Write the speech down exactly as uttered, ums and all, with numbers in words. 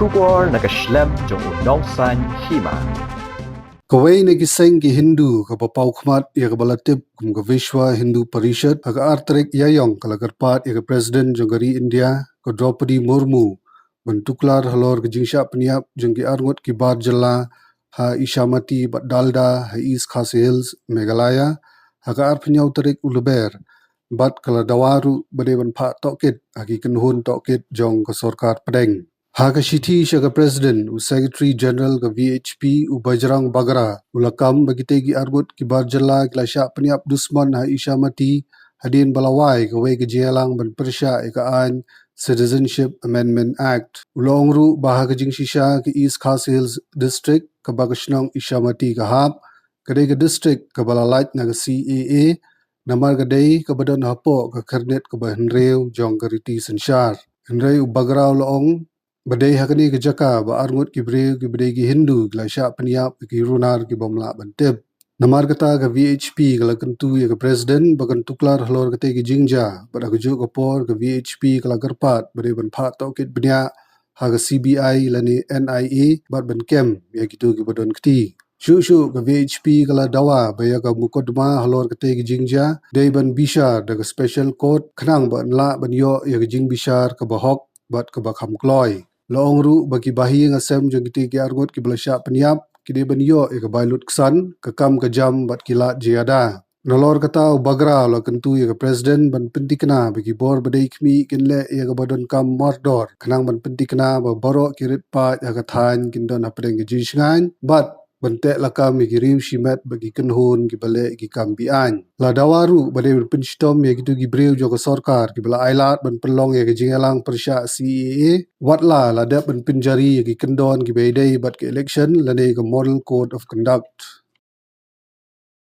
Khubor na ka shlem jong u nongsaiñ hima. Kawei na ki seng ki Hindu kaba paw khmat ïa kaba la tip kum ka Vishwa Hindu Parishad, ha ka ar tarik Ïaïong ka la kyrpad ïa ka President jong ka ri India, ka Droupadi Murmu, ban tuklar halor ka jingshah pynïap jong ki arngut ki bar jylla ha Ishamati bad Dalda ha East Khasi Hills, Meghalaya, ha ka arphew hynñiew tarik u Lber, bad ka la dawa ruh ba dei ban phah tohkit ha ki kynhun tohkit jong ka sorkar pdeng. Ha ka shithi sha ka President, u Secretary General ka V H P, u Bajrang Bagra, u la kam ba kitei ki arngut ki bar jylla ki la shah pynïap dusmon ha Ishamati hadien ba la wai kawei ka jingïalang ban pyrshah ïa ka aiñ Citizenship Amendment Act. U la ong ruh ba ha ka jingshisha ka East Khasi Hills District, kaba ka shnong Ishamati ka hap, ka dei ka district kaba la lait na ka C A A, namar ka dei kaba don hapoh ka khyrnit kaba hynriew jong ka riti synshar. Hynrei u Bagra u la ong ba dei ha kane ka jaka ba arngut ki briew kiba dei ki Hindu ki la shah pynïap ïa ki runar ki bym lah ban tip. Namar kata ka V H P ka la kyntu ïa ka President ba kan tuklar halor katei ka jingjia, bad ha kajuh ka por ka V H P ka la kyrpad ba dei ban phah tohkit bniah ha ka C B I lane N I A bad ban kem ïa kito kiba don kti. Shuh shuh ka V H P ka la dawa ba ïa ka mukotduma halor katei ka jingjia dei ban bishar da ka Special Court khnang ban lah ban ïoh ïa ka jingbishar kaba hok bad kaba kham kloi. La ong ruh ba ki bahaïing hasem jong kitei ki arngut kiba la shah pynïap ki dei ban ïoh ïa ka bai lutksan, ka kam ka jam bad ki lad jingïada. Nalor kata u Bagra u la kyntu ïa ka President ban pynthikna ba ki bor ba dei khmih kin leh ïa kaba donkam mardor, khnang ban pynthikna ba baroh ki rit paid ha ka thaiñ kin don hapdeng ka jingshngaiñ bad ban teh lakam ïa ki riew shimet bad ki kynhun kiba leh ki kam be-aiñ. La dawa ruh ba dei ban pynshitom ïa kito ki briew jong ka sorkar kiba la ailad ban pynlong ïa ka jingïalang pyrshah C A A, watla la dep ban pynjari ïa ki kyndon kiba ïadei bad ka election lane ka Model Code of Conduct.